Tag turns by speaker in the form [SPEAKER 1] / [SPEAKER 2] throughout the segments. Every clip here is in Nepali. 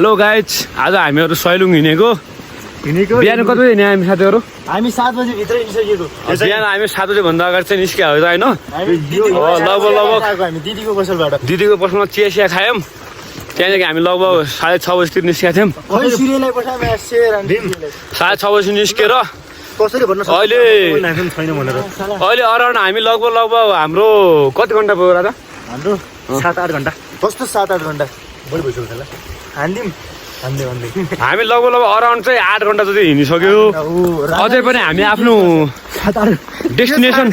[SPEAKER 1] हेलो गाइज, आज हामीहरू सैलुङ हिँडेको बिहान कति बजी हिँड्यो हामी साथीहरू?
[SPEAKER 2] हामी 7 बजी भित्र हिँडिसकेको।
[SPEAKER 1] बिहान हामी 7 बजी भन्दा अगाडि चाहिँ निस्क्यो होइन? लगभग
[SPEAKER 2] हामी दिदीको पसलबाट
[SPEAKER 1] दिदीको पसलमा चिया खायौँ। त्यहाँदेखि हामी लगभग 6:30 बजीतिर निस्केका थियौँ। 6:30 बजी निस्केर अहिले अराउन्ड हामी लगभग हाम्रो कति घन्टा पुग्यो राजा?
[SPEAKER 2] हाम्रो 7-8 घन्टा। कस्तो 7-8 घन्टा बढी भइसक्यो होला।
[SPEAKER 1] हामी लगभग अराउन्ड चाहिँ 8 घन्टा जति हिँडिसक्यो। अझै पनि हामी आफ्नो डेस्टिनेसन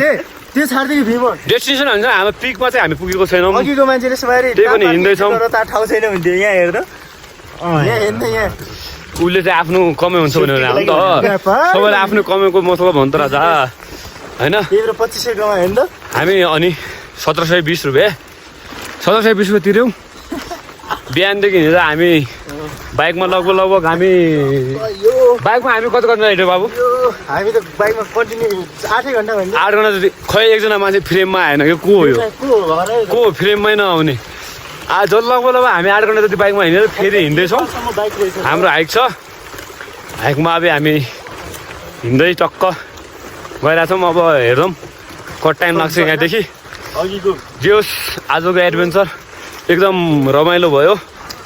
[SPEAKER 1] डेस्टिनेसन भन्छ हाम्रो पिकमा चाहिँ हामी पुगेको छैनौँ।
[SPEAKER 2] अघिको मान्छेले
[SPEAKER 1] त्यही पनि हिँड्दैछौँ।
[SPEAKER 2] ठाउँ छैन भन्थ्यो यहाँ हेर्दा।
[SPEAKER 1] उसले चाहिँ आफ्नो कमाइ हुन्छ भनेर हो नि त। सबैले आफ्नो कमाइको मतलब हो नि त राजा होइन?
[SPEAKER 2] 2500 कमायो नि त।
[SPEAKER 1] हामी अनि 1720 रुपियाँ 1720 रुपियाँ तिर्यौँ। बिहानदेखि हिँडेर हामी बाइकमा लगभग हामी बाइकमा हामी कति हिँड्यो बाबु?
[SPEAKER 2] हामी त बाइकमा कन्टिन्यू 8 घन्टा भन्यो।
[SPEAKER 1] 8 घन्टा जति। खै एकजना मान्छे फ्रेममा आएन कि को हो यो? को फ्रेममै नआउने? आज लगभग हामी 8 घन्टा जति बाइकमा हिँडेर फेरि हिँड्दैछौँ। हाम्रो हाइक छ। हाइकमा अब हामी हिँड्दै टक्क गइरहेछौँ। अब हेरौँ कति टाइम लाग्छ यहाँदेखि। जे होस् आजको एडभेन्चर एकदम रमाइलो भयो।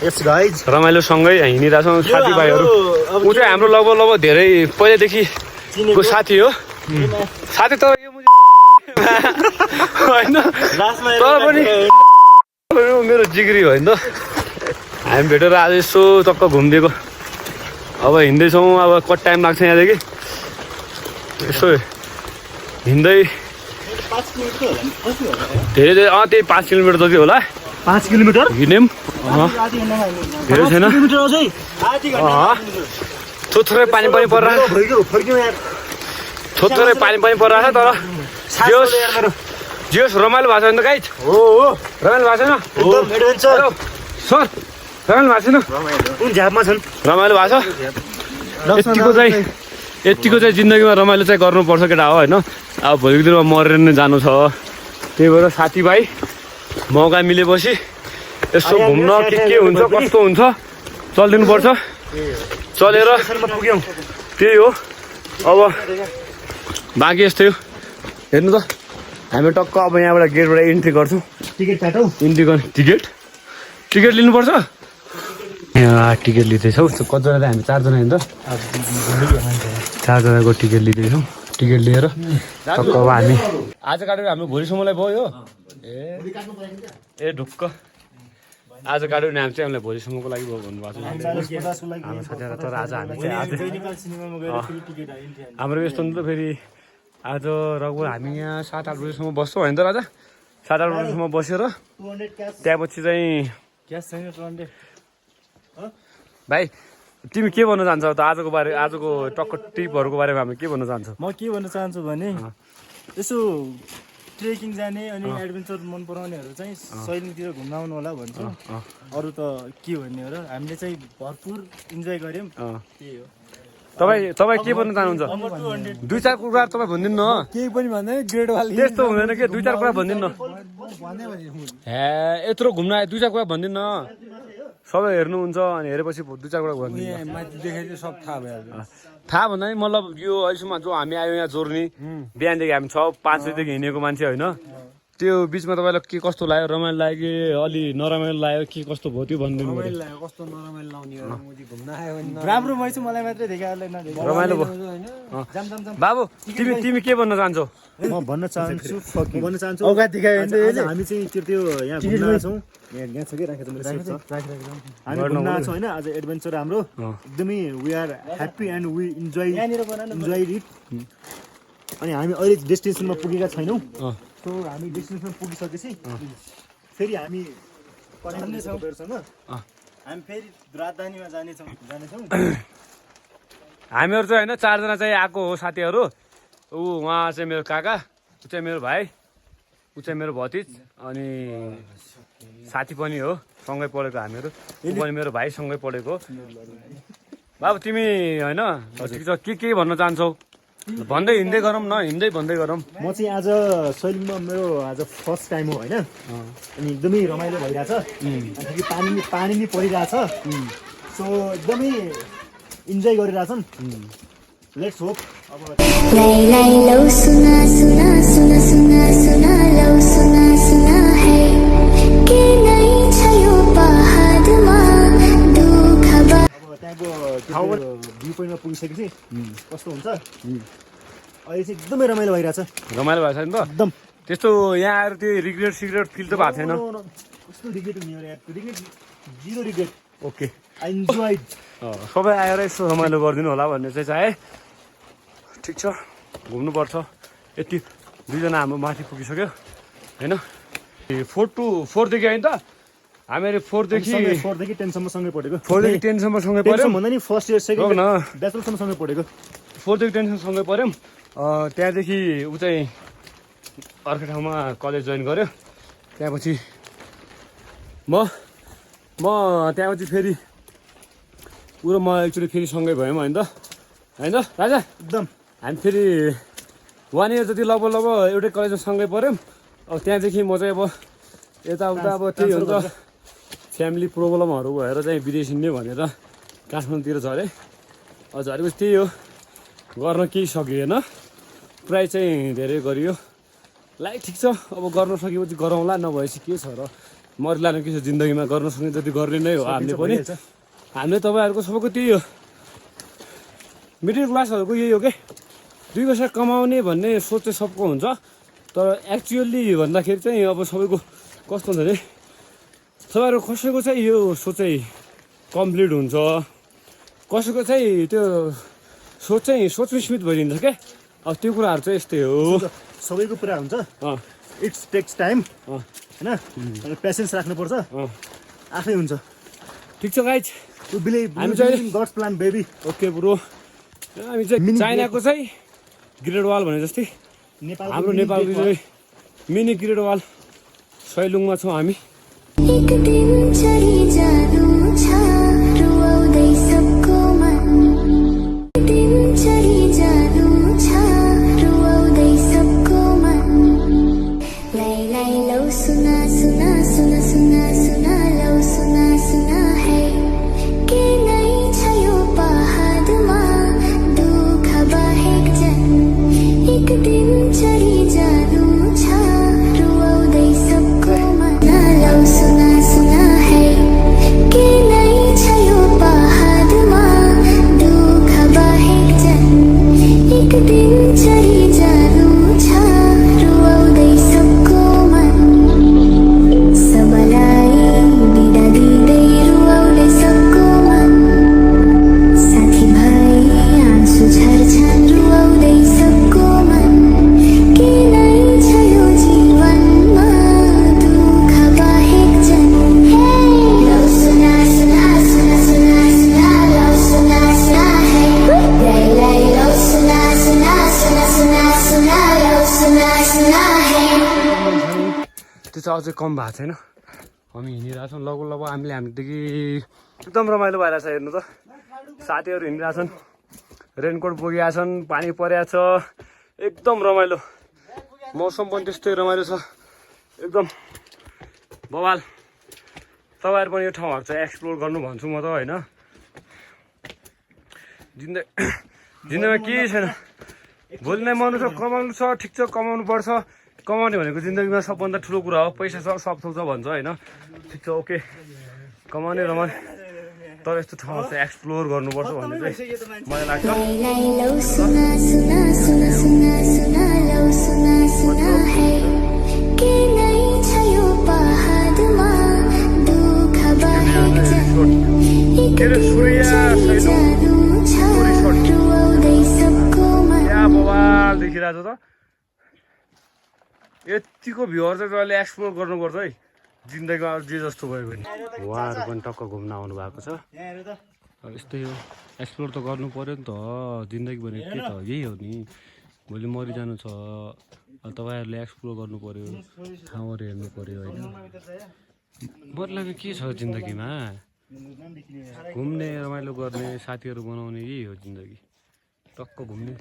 [SPEAKER 1] रमाइलोसँगै हिँडिरहेछौँ साथीभाइहरू। ऊ चाहिँ हाम्रो लगभग धेरै पहिल्यैदेखिको साथी हो। साथी त यो होइन तर पनि मेरो जिग्री हो नि त। हामी भेटेर आज यसो टक्क घुमिदिएको। अब हिँड्दैछौँ। अब कति टाइम लाग्छ यहाँदेखि यसो हिँड्दै धेरै त्यही 5 किलोमिटर जति होला।
[SPEAKER 2] 5 किलोमिटर
[SPEAKER 1] हिँड्यौँ। धेरै छैन। थोत्रै पानी पनि परिरहेको थोत्रै पानी पनि परिरहेको छ। तर जियोस् रमाइलो भएको छ नि त गाइज?
[SPEAKER 2] हो
[SPEAKER 1] रमाइलो भएको छैन? सर रमाइलो भएको छैन?
[SPEAKER 2] झ्यापमा छन्।
[SPEAKER 1] रमाइलो भएको छ। यतिको चाहिँ जिन्दगीमा रमाइलो चाहिँ गर्नुपर्छ केटा हो होइन? अब भोलिको दिनमा मरेर नै जानु छ। त्यही भएर साथीभाइ मौका मिलेपछि यसो घुम्न के हुन्छ कस्तो हुन्छ चलिदिनुपर्छ। चलेर
[SPEAKER 2] पुग्यौँ।
[SPEAKER 1] त्यही हो। अब बाँकी यस्तै हो। हेर्नु त हामी टक्क अब यहाँबाट गेटबाट इन्ट्री गर्छौँ।
[SPEAKER 2] टिकट काटौँ।
[SPEAKER 1] इन्ट्री गर्ने टिकट लिनुपर्छ। टिकट लिँदैछौँ। कतिजना चाहिँ हामी 4 जना हिँड्दा 4 जनाको टिकट लिँदैछौँ। टिकट लिएर टक्क अब हामी आज काटेर हाम्रो भोलिसम्मलाई भयो। ए ढुक्क आज काट्यो भने हामी चाहिँ हामीलाई भोलिसम्मको लागि भयो भन्नुभएको छ हाम्रो साथीहरू। तर आज हामी चाहिँ हाम्रो यस्तो नि त फेरि आज लगभग हामी यहाँ 7-8 बजीसम्म बस्छौँ होइन त राजा? 7-8 बजीसम्म बसेर त्यहाँपछि चाहिँ भाइ तिमी के भन्न चाहन्छौ त आजको टक्क ट्रिपहरूको बारेमा हामी के भन्न चाहन्छौ?
[SPEAKER 2] म के भन्न चाहन्छु भने यसो ट्रेकिङ जाने अनि एडभेन्चर मन पराउनेहरू चाहिँ सैलुङतिर घुम्न आउनु होला भन्छु। अरू त के भन्ने हो र? हामीले चाहिँ भरपुर इन्जोय गऱ्यौँ। त्यही हो।
[SPEAKER 1] तपाईँ के भन्न चाहनुहुन्छ? 2-4 कुरा तपाईँ भनिदिनु न।
[SPEAKER 2] केही पनि भन्दैन। ग्रेड वाला
[SPEAKER 1] त्यस्तो हुँदैन के 2-4 कुरा भनिदिनु न। हे यत्रो घुम्न आयो 2-4 कुरा भनिदिनु न। सबै हेर्नुहुन्छ अनि हेरेपछि 2-4 कुरा भनिदिनु।
[SPEAKER 2] माथि देखेर सब थाहा भइहाल्छ।
[SPEAKER 1] थाहा भन्दा नि मतलब यो अहिलेसम्म जो हामी आयो यहाँ जोर्नी बिहानदेखि हामी 6-5 बजीदेखि हिँडेको मान्छे होइन? त्यो बिचमा तपाईँलाई के कस्तो लाग्यो? रमाइलो लाग्यो कि अलि नरमाइलो लाग्यो के कस्तो भयो त्यो भनिदिनु पर्यो।
[SPEAKER 2] कस्तो नरमाइलो लाउने हो घुम्न आयो भने राम्रो भएछ। मलाई मात्रै देखाले नदेख
[SPEAKER 1] रमाइलो भयो। बाबु तिमी के भन्न चाहन्छौ?
[SPEAKER 2] म भन्न चाहन्छु औकात देखायो हामी चाहिँ त्यो यहाँ घुम्न छौँ। यहाँ छ कि राखेको हामी घुम्न छौँ होइन? आज एडभेन्चर हाम्रो एकदमै we are happy and we enjoy it. अनि हामी अहिले डेस्टिनेसनमा पुगेका छैनौँ। सो हामी डेस्टिनेसनमा पुगिसकेपछि फेरि हामी हामी फेरि राजधानीमा जानेछौँ।
[SPEAKER 1] हामीहरू चाहिँ होइन 4 जना चाहिँ आएको हो साथीहरू। उहाँ चाहिँ मेरो काका, ऊ चाहिँ मेरो भाइ, ऊ चाहिँ मेरो भतिज अनि साथी पनि हो। सँगै पढेको हामीहरू। ऊ पनि मेरो भाइ सँगै पढेको। बाबु तिमी होइन के भन्न चाहन्छौ? भन्दै हिँड्दै गरौँ न, हिँड्दै भन्दै गरौँ।
[SPEAKER 2] म चाहिँ आज सैलुङमा मेरो आज फर्स्ट टाइम हो होइन? अनि एकदमै रमाइलो भइरहेछ। पानी नि परिरहेछ। सो एकदमै इन्जोय गरिरहेछन् लेट्स होप अब
[SPEAKER 3] लाई लाई लौ सुना सुना सुना सुना सुना लौ सुना सुना है के नै छ यो पहाडमा दुःख
[SPEAKER 2] अब त्यहाँको भ्यू पोइन्टमा पुगिसकेपछि कस्तो हुन्छ अहिले चाहिँ एकदमै रमाइलो भइरहेछ
[SPEAKER 1] रमाइलो भएको छैन त
[SPEAKER 2] एकदम
[SPEAKER 1] त्यस्तो यहाँ आएर त्यो रिग्रेट सिग्रेट फिल त भएको छैन
[SPEAKER 2] कस्तो रिग्रेट हुने हो यार regret zero regret
[SPEAKER 1] okay
[SPEAKER 2] I enjoyed
[SPEAKER 1] सबै आएर यसो रमाइलो गरिदिनु होला भन्ने चाहिँ चाहे ठिक छ घुम्नुपर्छ यति दुईजना हाम्रो माथि पुगिसक्यो होइन 4 देखि आयो नि त हामीहरू 4 देखि
[SPEAKER 2] 10 सम्म सँगै पढेको
[SPEAKER 1] 4 देखि 10 सम्म सँगै पढ्यौँ
[SPEAKER 2] भन्दा नि फर्स्ट इयर सेकेन्ड
[SPEAKER 1] न
[SPEAKER 2] ब्याचलरसम्म सँगै पढेको
[SPEAKER 1] 4 देखि 10 सँगै पढ्यौँ त्यहाँदेखि ऊ चाहिँ अर्को ठाउँमा कलेज जोइन गर्यो त्यहाँपछि म त्यहाँपछि फेरि ऊ र म एक्चुली फेरि सँगै भयौँ होइन त राजा
[SPEAKER 2] एकदम
[SPEAKER 1] हामी फेरि 1 इयर जति लगभग एउटै कलेजमा सँगै पढ्यौँ अब त्यहाँदेखि म चाहिँ अब यताउता अब त्यही हो नि त फ्यामिली प्रब्लमहरू भएर चाहिँ विदेश हिँड्ने भनेर काठमाडौँतिर झरेँ झरेपछि त्यही हो गर्न केही सकिएन ट्राई चाहिँ धेरै गरियो लाइक ठिक छ अब गर्न सकेपछि गरौँला नभएपछि के छ र मरिलानु के छ जिन्दगीमा गर्न सक्ने जति गर्ने नै हो हामीले पनि हामीले तपाईँहरूको सबैको त्यही हो मिडल क्लासहरूको यही हो के 2 पैसा कमाउने भन्ने सोच चाहिँ सबको हुन्छ तर एक्चुअली भन्दाखेरि चाहिँ अब सबैको कस्तो हुन्छ भने तपाईँहरू कसैको चाहिँ यो सोच चाहिँ कम्प्लिट हुन्छ कसैको चाहिँ त्यो सोच चाहिँ सोच विस्मित भइदिन्छ क्या अब त्यो कुराहरू चाहिँ यस्तै हो
[SPEAKER 2] सबैको पुरा हुन्छ इट्स टेक्स टाइम होइन पेसेन्स राख्नुपर्छ आफै हुन्छ
[SPEAKER 1] ठिक छ गाइज
[SPEAKER 2] टु बिलिभ
[SPEAKER 1] हामी चाहिँ
[SPEAKER 2] gods plan baby
[SPEAKER 1] okay bro हामी चाहिँ चाइनाको चाहिँ ग्रेट वाल भने जस्तै हाम्रो नेपालको चाहिँ मिनी ग्रेट वाल सैलुङमा छौँ हामी
[SPEAKER 3] एक दिन चढी जानु छ रुवाउँदै सबको मन एक दिन चढी जानु छ रुवाउँदै सबको मन लाई लाई लौ सुना सुना सुना सुना सुना लौ सुना सुना है के नै छ यो पहाडमा दुःख बाहेक जन एक दिन चढी जानु छ रुवाउँदै सबको मन लौ सुना सुना है के नै छ यो पहाडमा दुःख बाहेक जन एक दिन चढी जानु छ रुवाउँदै सबको मन सबलाई बिदा दिँदै रुवाउँदै सबको मन साथीभाइ आँसु झर्छन् रुवाउँदै सबको मन के नै छ यो जीवनमा दुःख बाहेक जन लौ सुना सुना सुना सुना सुना लौ सुना सुना है लाई लाई लौ सुना सुना सुना सुना सुना लौ सुना सुना है
[SPEAKER 1] त्यो चाहिँ अझै कम भएको छैन हामी हिँडिरहेको छौँ लगभग हामीदेखि एकदम रमाइलो भइरहेछ हेर्नु त साथीहरू हिँडिरहेछन् रेनकोट बोकिरहेको छन् पानी परेको छ एकदम रमाइलो मौसम पनि त्यस्तै रमाइलो छ एकदम बवाल तपाईँहरू पनि यो ठाउँहरू चाहिँ एक्सप्लोर गर्नु भन्छु म त होइन जिन्दगीमा केही छैन भोलि नै मर्नु छ कमाउनु छ ठिक छ कमाउनु पर्छ कमाउने भनेको जिन्दगीमा सबभन्दा ठुलो कुरा हो पैसा छ सब थोक छ भन्छ होइन ठिक छ ओके कमाउने रमाउने तर यस्तो ठाउँहरू चाहिँ एक्सप्लोर गर्नुपर्छ भन्ने चाहिँ मलाई लाग्छ
[SPEAKER 3] लाई लाई लौ सुना सुना सुना सुना सुना लौ सुना सुना है के नै छ यो पहाडमा दुःख बाहेक जन एक दिन चढी जानु छ रुवाउँदै सबको मन
[SPEAKER 1] क्या बवाल देखिरहेको छ त यतिको भ्यूहरू चाहिँ तपाईँले एक्सप्लोर गर्नुपर्छ है जिन्दगीमा जे जस्तो भयो भने उहाँहरू पनि टक्क घुम्न आउनु भएको छ अब यस्तै हो एक्सप्लोर त गर्नु पऱ्यो नि त जिन्दगी भनेको के त यही हो नि भोलि मरिजानु छ अब तपाईँहरूले एक्सप्लोर गर्नु पऱ्यो ठाउँहरू हेर्नु पऱ्यो होइन मतलब के छ जिन्दगीमा घुम्ने रमाइलो गर्ने साथीहरू बनाउने यही हो जिन्दगी टक्क घुम्ने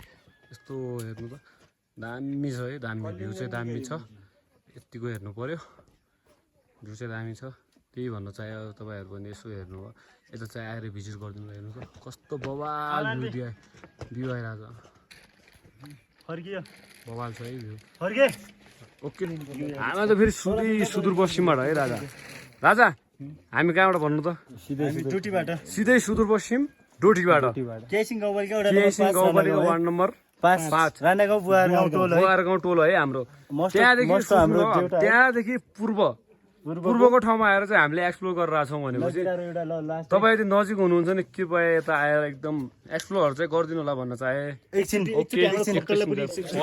[SPEAKER 1] यस्तो हेर्नु त दामी छ है दामी भ्यू चाहिँ दामी छ यतिको हेर्नु पऱ्यो भ्यू चाहिँ दामी छ त्यही भन्न चाह्यो तपाईँहरू पनि यसो हेर्नु भयो यता चाहिँ आएर भिजिट गरिदिनु हेर्नु त कस्तो बवाल भ्यू आइरहेको छ
[SPEAKER 2] फर्कियो
[SPEAKER 1] बवाल छ है भ्यू
[SPEAKER 2] फर्के
[SPEAKER 1] ओके हामी त फेरि सुदूरपश्चिमबाट है राजा राजा हामी कहाँबाट भन्नु त
[SPEAKER 2] डोटीबाट
[SPEAKER 1] सिधै सुदूरपश्चिम डोटीबाट
[SPEAKER 2] केसिङ गाउँपालिका
[SPEAKER 1] गाउँपालिका वार्ड नम्बर 5
[SPEAKER 2] राणा गाउँ बुहार
[SPEAKER 1] गाउँ टोल है हाम्रो त्यहाँदेखि पूर्वको ठाउँमा आएर चाहिँ हामीले एक्सप्लोर गरेर आएको छौँ भनेपछि तपाईँ यदि नजिक हुनुहुन्छ नि कृपया यता आएर एकदम एक्सप्लोरहरू चाहिँ गरिदिनु होला भन्न चाहे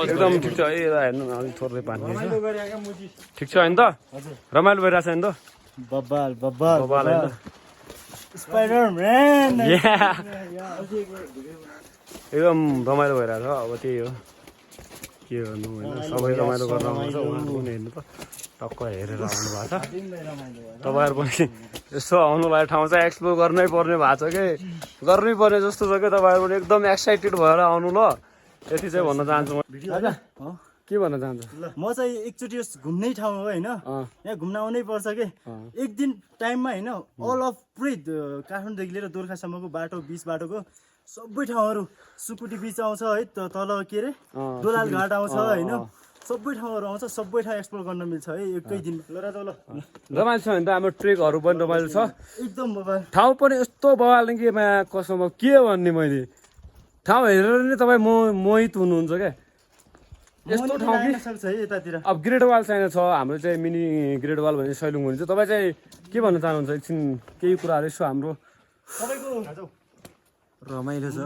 [SPEAKER 1] एकदम ठिक छ है हेर्नु न अलिक थोरै पानी ठिक छ होइन त रमाइलो भइरहेछ होइन त
[SPEAKER 2] बब्बाल
[SPEAKER 1] होइन
[SPEAKER 2] स्पाइडरम्यान
[SPEAKER 1] एकदम रमाइलो भइरहेछ अब त्यही हो के गर्नु होइन सबै रमाइलो गर्न आउँछ उहाँहरू पनि हेर्नु त टक्क हेरेर आउनु भएको छ तपाईँहरू पनि यसो आउनुलाई ठाउँ चाहिँ एक्सप्लोर गर्नै पर्ने भएको छ कि गर्नै पर्ने जस्तो छ कि तपाईँहरू पनि एकदम एक्साइटेड भएर आउनु ल यति चाहिँ भन्न चाहन्छु म के भन्न चाहन्छु
[SPEAKER 2] म चाहिँ एकचोटि घुम्नै ठाउँ हो होइन यहाँ घुम्न आउनै पर्छ कि एक दिन टाइममा होइन अल अफ पुरै काठमाडौँदेखि लिएर दोर्खासम्मको बाटो बिच बाटोको सबै ठाउँहरू सुकुटी बिच आउँछ है तल के अरे दोलाल घाट आउँछ होइन सबै ठाउँहरू आउँछ सबै ठाउँ एक्सप्लोर गर्न मिल्छ है एकै दिन
[SPEAKER 1] रमाइलो छ भने त हाम्रो ट्रेकहरू पनि रमाइलो छ
[SPEAKER 2] एकदम बबाल
[SPEAKER 1] ठाउँ पनि यस्तो बवाल कि कसम के भन्ने मैले ठाउँ हेरेर नै तपाईँ मोहित हुनुहुन्छ क्या यस्तो ठाउँ कि
[SPEAKER 2] सक्छ है यतातिर
[SPEAKER 1] अब ग्रेट वाल चाहिँ छ हाम्रो चाहिँ मिनी ग्रेट वाल भन्ने सैलुङ भनिन्छ तपाईँ चाहिँ के भन्न चाहनुहुन्छ एकछिन केही कुराहरू यसो हाम्रो
[SPEAKER 2] तपाईँको
[SPEAKER 1] रमाइलो छ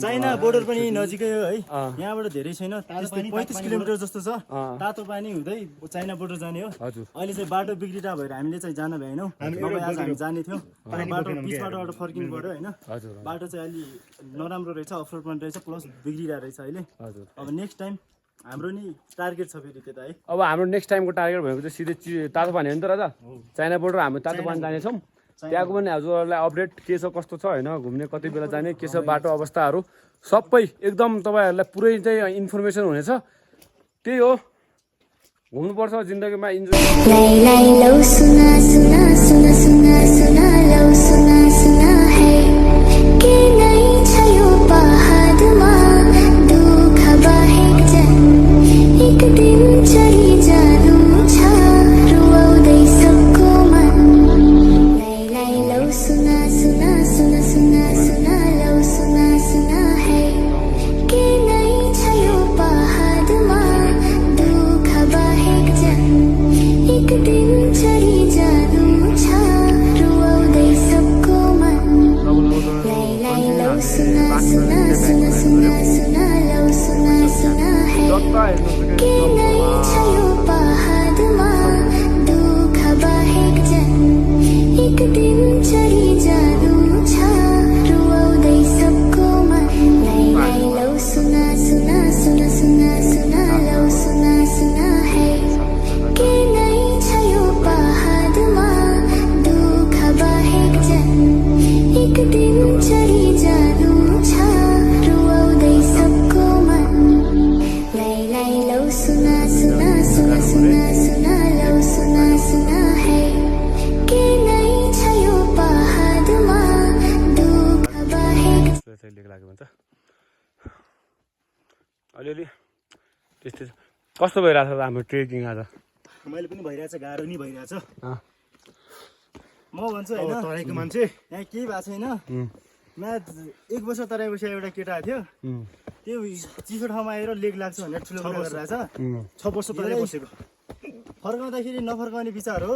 [SPEAKER 2] चाइना बोर्डर पनि नजिकै हो है यहाँबाट धेरै छैन 35 किलोमिटर जस्तो छ तातो पानी हुँदै चाइना बोर्डर जाने हो अहिले चाहिँ बाटो बिग्रिरा भएर हामीले चाहिँ जान भएनौँ आज हामी जाने थियौँ बाटो बिच बाटोबाट फर्किनु पर्यो होइन बाटो चाहिँ अलि नराम्रो रहेछ अफरोड पनि रहेछ प्लस बिग्रिरहेको रहेछ अहिले अब नेक्स्ट टाइम हाम्रो नि टार्गेट छ फेरि त्यता है
[SPEAKER 1] अब हाम्रो नेक्स्ट टाइमको टार्गेट भनेको चाहिँ सिधै तातो पानी हो नि त राजा चाइना बोर्डर हामी तातो पानी जानेछौँ त्यहाँको पनि हजुरहरूलाई अपडेट के छ कस्तो छ होइन घुम्ने कति बेला जाने के छ बाटो अवस्थाहरू सबै एकदम तपाईँहरूलाई पुरै चाहिँ इन्फर्मेसन हुनेछ त्यही हो घुम्नुपर्छ जिन्दगीमा इन्जोय अलिअलि त्यस्तै कस्तो भइरहेछ हाम्रो ट्रेकिङ आज
[SPEAKER 2] मैले पनि भइरहेछ गाह्रो नि भइरहेछ म भन्छु होइन तराईको मान्छे यहाँ केही भएको छैन यहाँ 1 वर्ष तराई बसेर एउटा केटा थियो त्यो चिसो ठाउँमा आएर लेग लाग्छ भनेर ठुलो कुरा गरिरहेछ 6 वर्ष तराई बसेको फर्काउँदाखेरि नफर्काउने विचार हो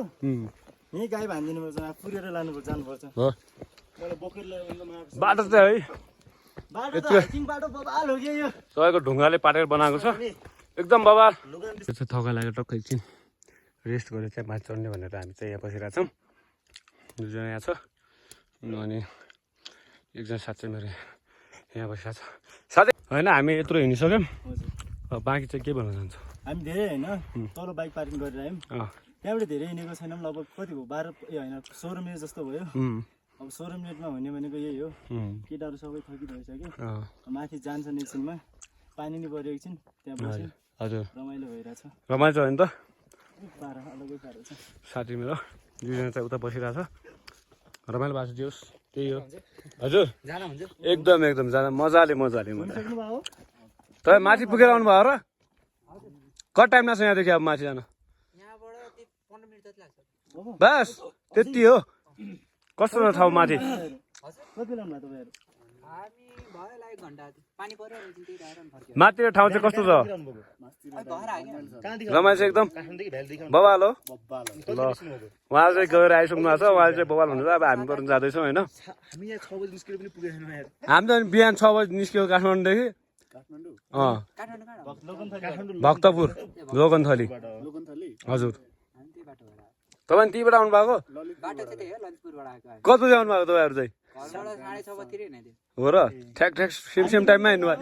[SPEAKER 2] यहीँ गाई भानिदिनु पर्छ पुरेर लानुपर्छ जानुपर्छ
[SPEAKER 1] बाटो चाहिँ है
[SPEAKER 2] बाटो बबाल हो कि यो
[SPEAKER 1] तपाईँको ढुङ्गाले पाटेर बनाएको छ एकदम बबाल थका लागेर टक्क एकछिन रेस्ट गरेर चाहिँ माथि चढ्ने भनेर हामी चाहिँ यहाँ बसिरहेको छौँ दुईजना यहाँ छ अनि एकजना साथ चाहिँ मेरो यहाँ बसिरहेको छ साथै होइन हामी यत्रो हिँडिसक्यौँ बाँकी चाहिँ के भन्न चाहन्छ
[SPEAKER 2] हामी धेरै होइन तल बाइक पार्किङ गरेर आयौँ त्यहाँबाट धेरै हिँडेको छैनौँ लगभग कति भयो 12 होइन 16 मिनट जस्तो भयो अब 16 मिनटमा भन्यो भनेको यही हो केटाहरू सबै थकित भइसक्यो माथि जान्छ एकछिनमा पानी नि पऱ्यो एकछिन त्यहाँ बस्यो
[SPEAKER 1] हजुर
[SPEAKER 2] रमाइलो भइरहेछ
[SPEAKER 1] रमाइलो छ नि त
[SPEAKER 2] अलगै पारो छ
[SPEAKER 1] साथी मेरो दुईजना चाहिँ उता बसिरहेको छ रमाइलो भएको छ जे होस् त्यही हो हजुर एकदम एकदम जाँदा मजाले तपाईँ माथि पुगेर आउनुभयो र कति टाइम लाग्छ यहाँदेखि अब माथि जान बस त्यति हो कस्तो छ ठाउँ माथि माथिको ठाउँ चाहिँ कस्तो छ रमाइलो चाहिँ एकदम बवाल हो ल उहाँ चाहिँ गएर आइसक्नु भएको छ उहाँले चाहिँ बवाल हुन्छ अब हामी गर्नु जाँदैछौँ होइन हामी त बिहान 6 बजी निस्क्यो काठमाडौँदेखि भक्तपुर लोकनथली हजुर तपाईँ त्यहीबाट आउनु भएको कति बजी आउनु भएको तपाईँहरू चाहिँ हो र ठ्याक ठ्याक सेम टाइममा हिँड्नु भयो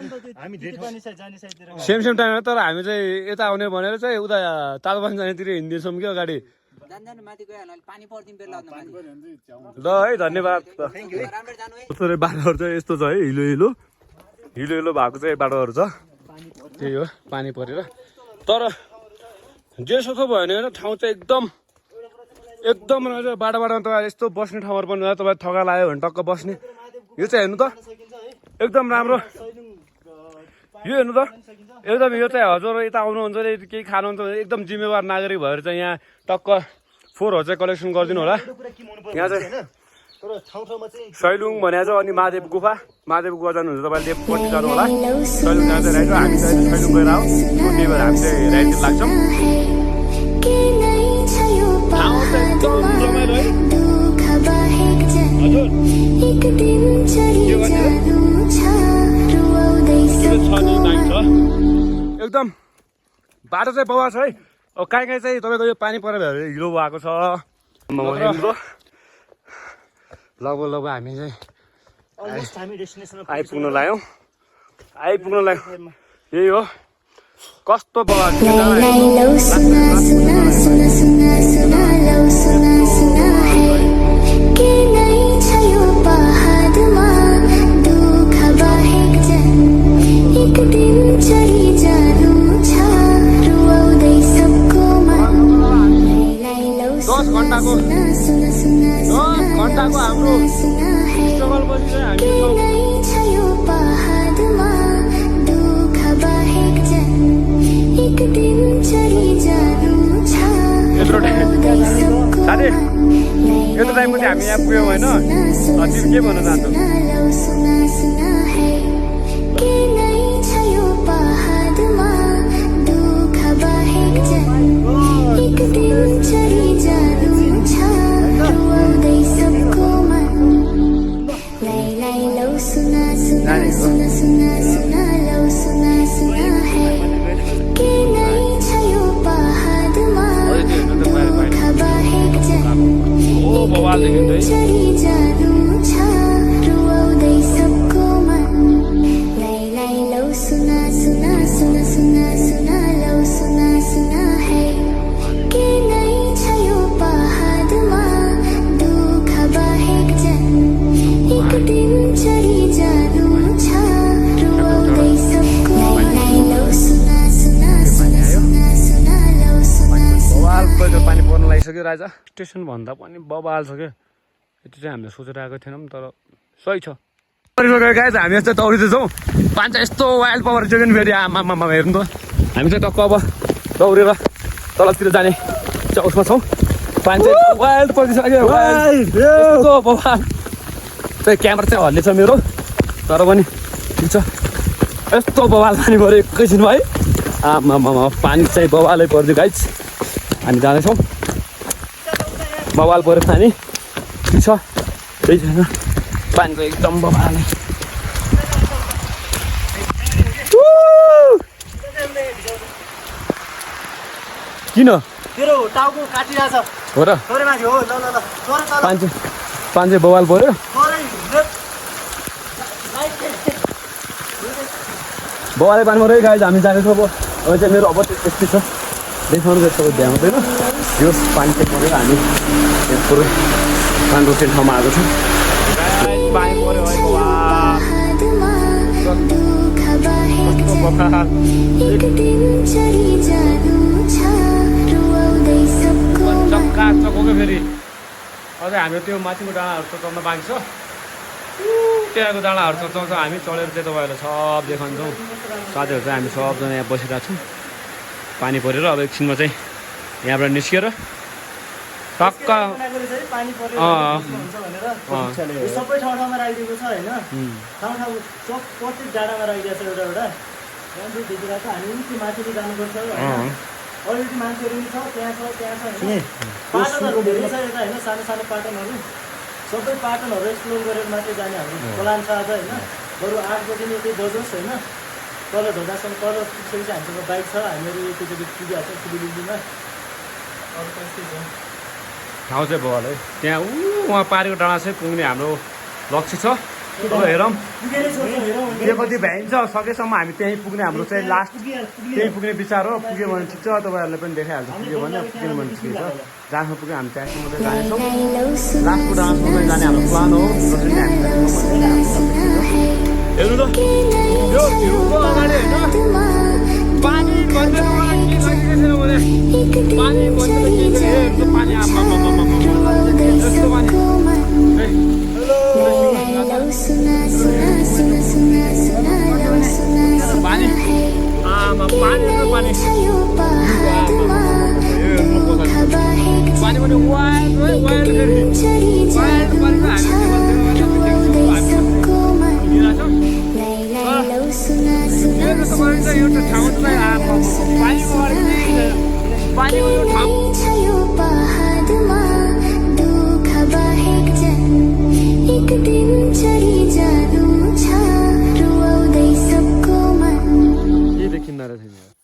[SPEAKER 1] सेम टाइममा तर हामी चाहिँ यता आउने भनेर चाहिँ उता तालबान जानेतिर हिँड्दैछौँ कि अगाडि ल है धन्यवाद बाटोहरू चाहिँ यस्तो छ है हिलो भएको चाहिँ बाटोहरू छ त्यही हो पानी परेर तर जेसुकै भयो भने ठाउँ चाहिँ एकदम रहेछ बाटोमा तपाईँ यस्तो बस्ने ठाउँहरू पनि तपाईँ थका लाग्यो भने टक्क बस्ने यो चाहिँ हेर्नु त एकदम राम्रो यो हेर्नु त एकदम यो चाहिँ हजुर यता आउनुहुन्छ केही खानुहुन्छ भने एकदम जिम्मेवार नागरिक भएर चाहिँ यहाँ टक्क फोहोरहरू चाहिँ कलेक्सन गरिदिनु होला यहाँ चाहिँ सैलुङ भनेको छ अनि महादेव गुफा जानुहुन्छ तपाईँले लेफ्टपट्टि जानु होला सैलुङ जाँदै राइट हामी चाहिँ सैलुङ गएर आऊ त्यही भएर हामी चाहिँ राइटतिर लाग्छौँ एकदम बाटो चाहिँ बवा छ है अब कहीँ चाहिँ तपाईँको यो पानी परेर हिलो भएको छ लगभग हामी चाहिँ आइपुग्न लाग्यौँ यही हो कस्तो बवा घन्टाको हाम्रो स्ट्रगल पछि चाहिँ यत्रो टाइम पछि हामी यहाँ पुग्यौँ होइन तिमी के भन्न चाहन्छौ राजा स्टेसन भन्दा पनि बबाल छ क्या यति चाहिँ हामीले सोचेर आएको थिएनौँ तर सही छ गाइज हामी यस्तो दौडिँदैछौँ पानी यस्तो वाइल्ड पावर थियो नि फेरि आमा हेर्नु त हामी चाहिँ टक्क अब दौडेर तलतिर जाने उसमा छौँ पानी चाहिँ वाइल्ड परिसक्यो बबाल चाहिँ क्यामेरा चाहिँ हल्लेछ मेरो तर पनि ठिक छ यस्तो बबाल पानी पऱ्यो एकैछिनमा है आमा पानी चाहिँ बबालै परिदियो गाइज हामी जाँदैछौँ बवाल पऱ्यो पानी ठिक छ त्यही छैन पानीको एकदम बवाल किन
[SPEAKER 2] तेरो टाउको काटिरहेछ
[SPEAKER 1] हो र पानी बवाल पऱ्यो बवालै पानी पऱ्यो गाइज हामी जाँदैछौँ अब चाहिँ मेरो अब त्यस्तै छ देखाउनु जस्तो ध्यान हुँदैन यो पानी चाहिँ परेर हामी पुरै पानी रोक्ने ठाउँमा आएको छौँ पानी पऱ्यो चक्का चक्को फेरि अझै हाम्रो त्यो माथिको डाँडाहरू त चढ्न बाँकी छ त्यहाँको डाँडाहरू त चढ्छ हामी चढेर चाहिँ तपाईँहरूलाई सब देखाउँछौँ साथीहरू चाहिँ हामी सबजना यहाँ बसिरहेको छौँ पानी परेर अब एकछिनमा चाहिँ यहाँबाट निस्केर टक्क
[SPEAKER 2] पानी परेर हुन्छ भनेर यो सबै ठाउँ ठाउँमा राखिदिएको छ होइन ठाउँ ठाउँ सब प्रत्येक डाँडामा राखिदिएको छ एउटा एउटा राम्रो देखिरहेको छ हामी त्यो माथि जानुपर्छ होइन अलरेडी मान्छेहरू पनि छ त्यहाँ छ होइन पाटनहरू धेरै छ यता होइन सानो सानो पाटनहरू सबै पाटनहरू एक्सप्लोर गरेर मात्रै जाने हाम्रो प्लान छ आज होइन बरु 8 बजी नै त्यही बजोस् होइन तल ढोकासम्म तल पुगिसकेपछि हामीसँग बाइक छ हामीहरू एकैचोटि पुगिहाल्छौँ सिलिगुडीमा अरू त्यस्तै छ
[SPEAKER 1] ठाउँ चाहिँ भयो है त्यहाँ उहाँ पारेको डाँडा चाहिँ पुग्ने हाम्रो लक्ष्य छ अब हेरौँ के कति भ्याइन्छ सकेसम्म हामी त्यहीँ पुग्ने हाम्रो चाहिँ लास्ट त्यहीँ पुग्ने विचार हो पुग्यो भने ठिक छ तपाईँहरूले पनि देखाइहाल्छ पुग्यो भने पुग्यो भने ठिक छ जहाँसम्म पुग्यो हामी त्यहाँसम्म मात्रै जानेछौँ लास्टको डाँडासम्म चाहिँ जाने हाम्रो प्लान हो जसरी हेर्नु त यो भ्यूको अगाडि होइन पानी बन्द पानी बन्द पानी पानी पनि किनारा छैन